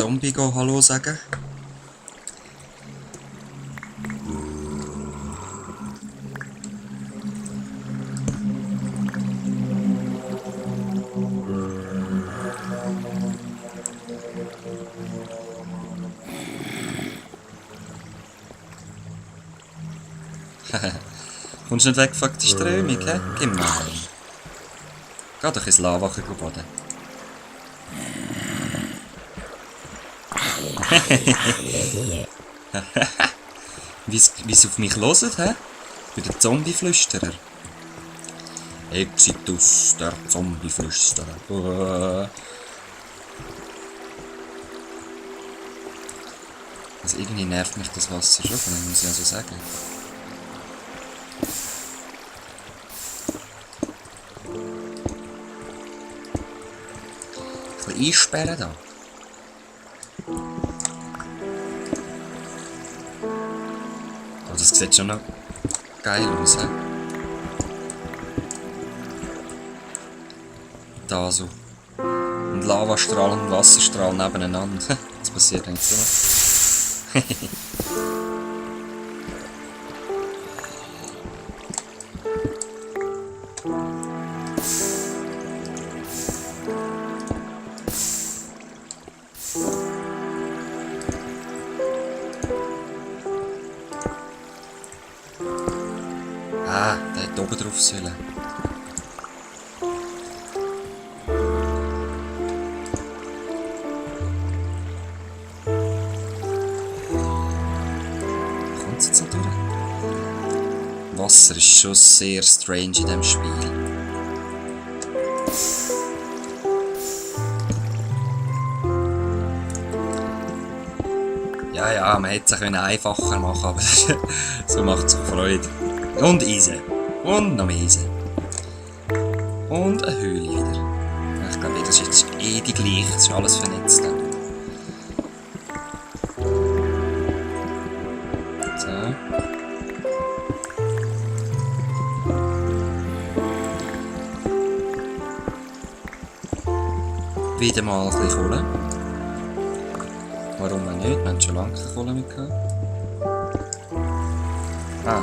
Zombie Hallo sagen. Kommst du nicht weg von der Strömung, hä? Gemein. Geh doch ins Lavachen baden. Wie sie auf mich hören, hä? Ich bin der Zombie-Flüsterer. Exitus, der Zombie-Flüsterer. Also irgendwie nervt mich das Wasser schon, muss ich also sagen. Ein bisschen einsperren da. Aber das sieht schon noch geil aus, he? Da so. Ein Lavastrahl und ein Wasserstrahl nebeneinander. Was passiert eigentlich so? Ah, der hätte oben drauf sollen. Kommt es jetzt so durch? Wasser ist schon sehr strange in diesem Spiel. Ja, man hätte es auch einfacher machen können, aber so macht es Freude. Und Eisen. Und noch mehr Eisen. Und eine Höhle wieder. Ich glaube, das ist jetzt eh die gleiche. Das ist alles vernetzt. So. Wieder mal ein bisschen Kohle. Warum auch nicht? Wir haben schon lange keine Kohle mehr gehabt. Ah.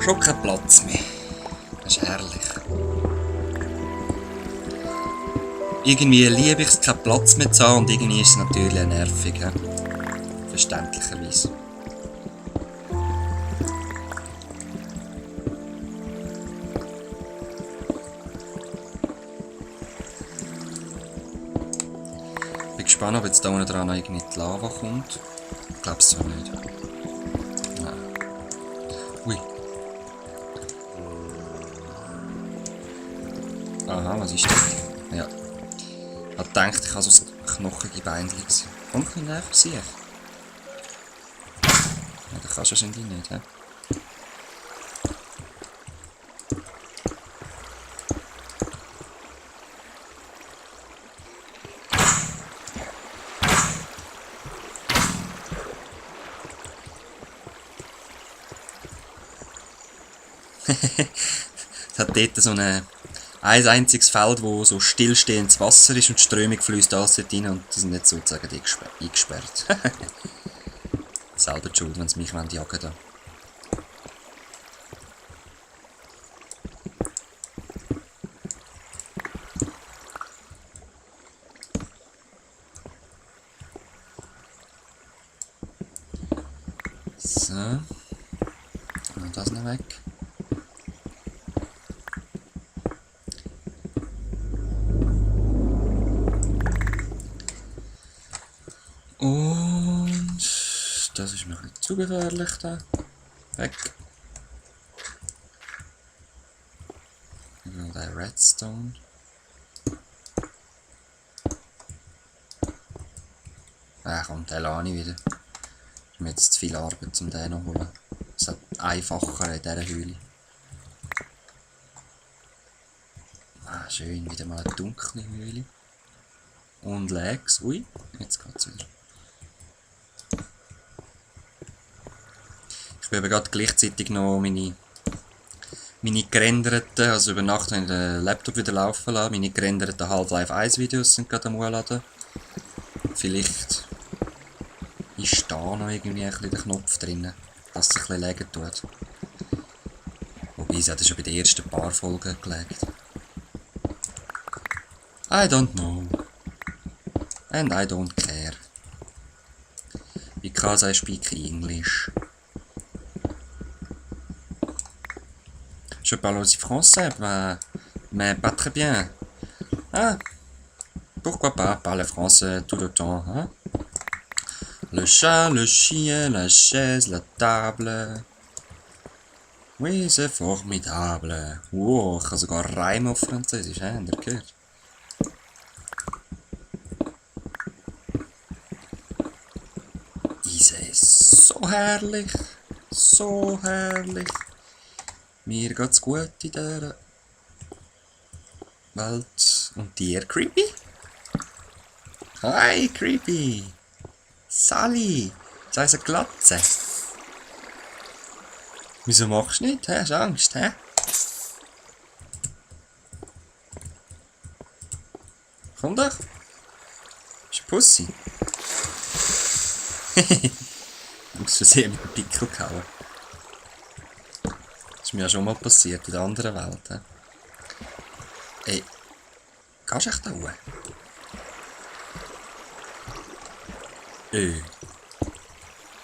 Schon kein Platz mehr. Das ist herrlich. Irgendwie liebe ich es, keinen Platz mehr zu haben und irgendwie ist es natürlich nervig. He? Verständlicherweise. Ich bin gespannt, ob jetzt da unten dran noch irgendwie die Lava kommt. Ich glaube es zwar nicht. Nein. Ui. Aha, was ist das? Ja. Ich habe gedacht, ich habe so ein knochige Beinchen gesehen. Komm ein bisschen näher für sich. Ja, das kannst du wahrscheinlich nicht, he? Es hat dort so ein einziges Feld, wo so stillstehendes Wasser ist und die Strömung fließt alles dort rein und die sind nicht sozusagen eingesperrt. Selber die Schuld, wenn sie mich jagen wollen. So. Und das noch weg. Und das ist mir ein bisschen zu gefährlich da. Weg. Ich will den Redstone. Ah komm, den lasse ich wieder. Ich habe jetzt zu viel Arbeit, um den noch zu holen. Es ist einfacher in dieser Höhle. Ah, schön, wieder mal eine dunkle Höhle. Und Lags. Ui, jetzt geht's wieder. Ich will gerade gleichzeitig noch meine gerenderten, also über Nacht, wenn ich den Laptop wieder laufen lasse, meine gerenderten Half-Life 1 Videos sind gerade am Hochladen. Vielleicht ist da noch irgendwie ein bisschen der Knopf drin, dass es ein bisschen legen tut. Wobei, es hat schon bei den ersten paar Folgen gelegt. I don't know. And I don't care. Because I speak English. Je parle aussi français, mais pas très bien. Ah, pourquoi pas parler français tout le temps, hein? Le chat, le chien, la chaise, la table. Oui, c'est formidable. Wow, ich kann sogar reimen auf Französisch, habt ihr gehört? Diese ist so herrlich, so herrlich. Mir geht's gut in dieser Welt. Und dir, Creepy? Hi, Creepy! Sally! Das ist eine Glatze. Wieso machst du nicht? Hä? Hast du Angst, hä? Komm doch! Ist Pussy? Aus Versehen mit dem Pickel gehauen. Das ist mir ja schon mal passiert in der anderen Welt. He? Ey, gehst du echt da hoch?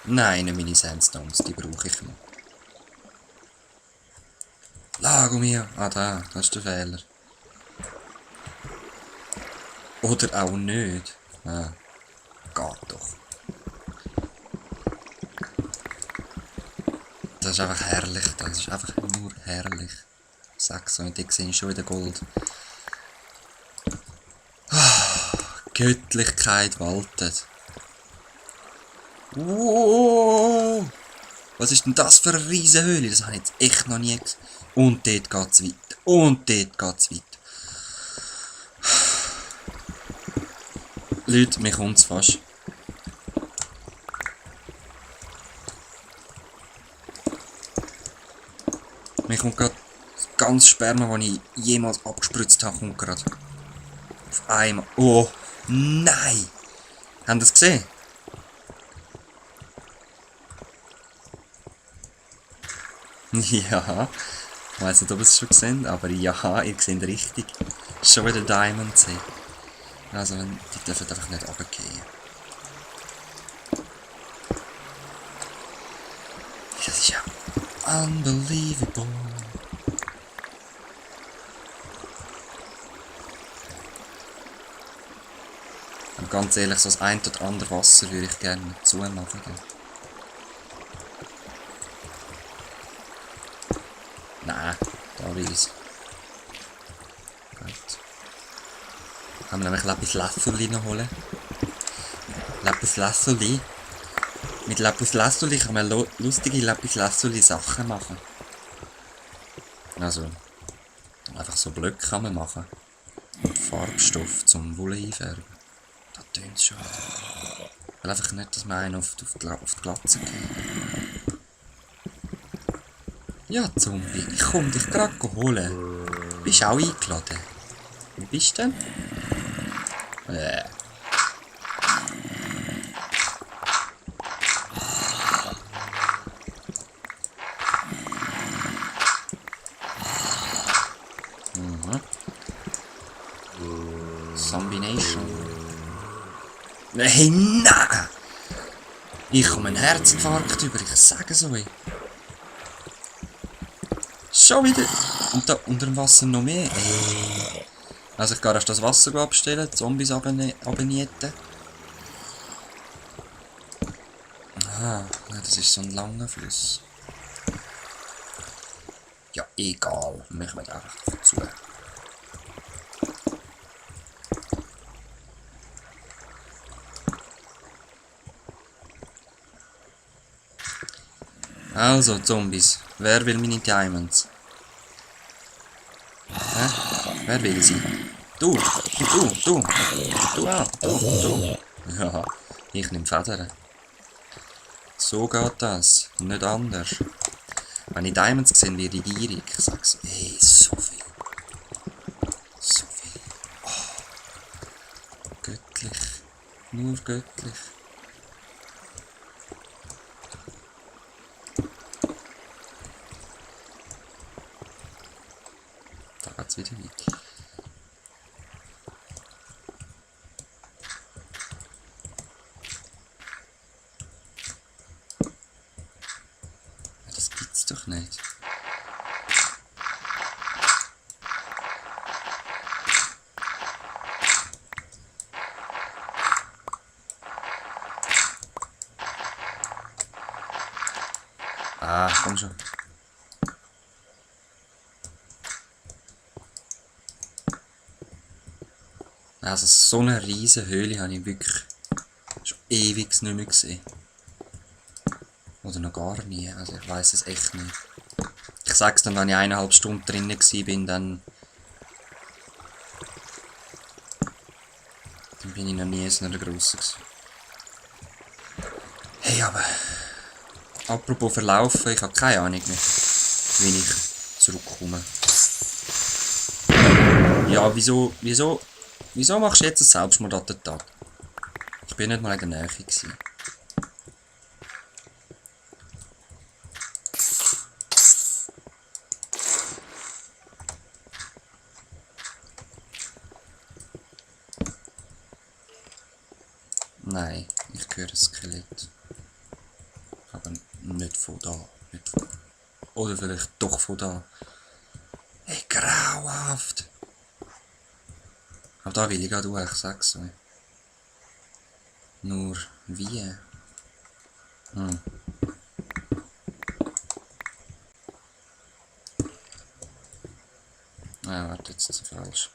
Nein, meine Sandstones, die brauche ich noch. Lago mio! Ah, da, das ist der Fehler. Oder auch nicht. Ah, geht doch. Das ist einfach herrlich, das ist einfach nur herrlich. Sechs und ich sehe schon wieder Gold. Göttlichkeit waltet. Wow! Was ist denn das für eine riesen Höhle? Das habe ich jetzt echt noch nie gesehen. Und dort geht's weit. Und dort geht's weit. Leute, mir kommt's fast. Mir kommt gerade das ganze Sperma, das ich jemals abgespritzt habe, kommt gerade. Auf einmal. Oh, nein! Habt ihr das gesehen? Ja, ich weiss nicht, ob ihr es schon gesehen, aber ja, ihr seht richtig. Schon wieder Diamond sehen. Also, die dürfen einfach nicht runtergehen. Das ist ja unbelievable. Und ganz ehrlich, so das ein oder andere Wasser würde ich gerne zumachen. Nein, da weiss. Gut. Können wir nämlich Lapis Lazuli noch holen. Lapis Lazuli. Mit Lapis Lazuli kann man lustige Lapis Lazuli Sachen machen. Also, einfach so Blöcke kann man machen. Und Farbstoff zum Wolle einfärben. Da tönt es schon. Ich will einfach nicht, dass man einen auf die Glatze geht. Ja, Zombie, ich komm dich gerade holen. Bist auch eingeladen. Wo bist du denn? Zombination. Nein, nein! Ich komme einen Herzinfarkt über, ich sage es euch. Schon wieder. Und da unter dem Wasser noch mehr. Also ich gehe erst das Wasser abstellen, Zombies abnieten. Aha, das ist so ein langer Fluss. Ja, egal. Machen wir einfach dazu. Also, Zombies. Wer will meine Diamonds? Hä? Wer will sie? Du! Du! Ja, ich nehme Federn. So geht das. Nicht anders. Wenn ich Diamonds sehe, werde ich gierig. Ich sag's, ey, so viel. So viel. Oh. Göttlich. Nur göttlich. Da geht's wieder weiter. Das gibt's doch nicht. Ah, komm schon. Also so eine riesen Höhle habe ich wirklich schon ewig nicht mehr gesehen. Oder noch gar nie, also ich weiß es echt nicht. Ich sag's dann, wenn ich 1,5 Stunden drinnen bin, dann bin ich noch nie in so einer grossen gewesen. Hey, aber apropos verlaufen, ich habe keine Ahnung mehr, wie ich zurückkomme. Ja, wieso machst du jetzt ein Selbstmordattentat? Ich bin nicht mal in der Nähe gewesen. Nein, ich höre ein Skelett. Aber nicht von da. Nicht von... Oder vielleicht doch von da. Hey, grauenhaft! Aber da will ich gerade durch, ich sag's euch. Nur wie? Ah, warte, jetzt ist es falsch.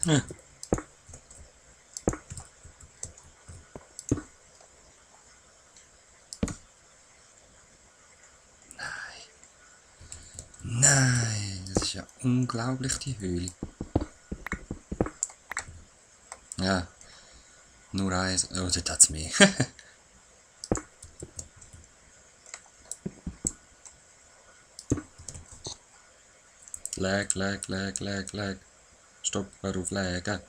Hm. Nein, das ist ja unglaublich, die Höhle. Ja, nur eins. Oh, dort hat's mehr. Lag. Stopp, hör auf, lägen.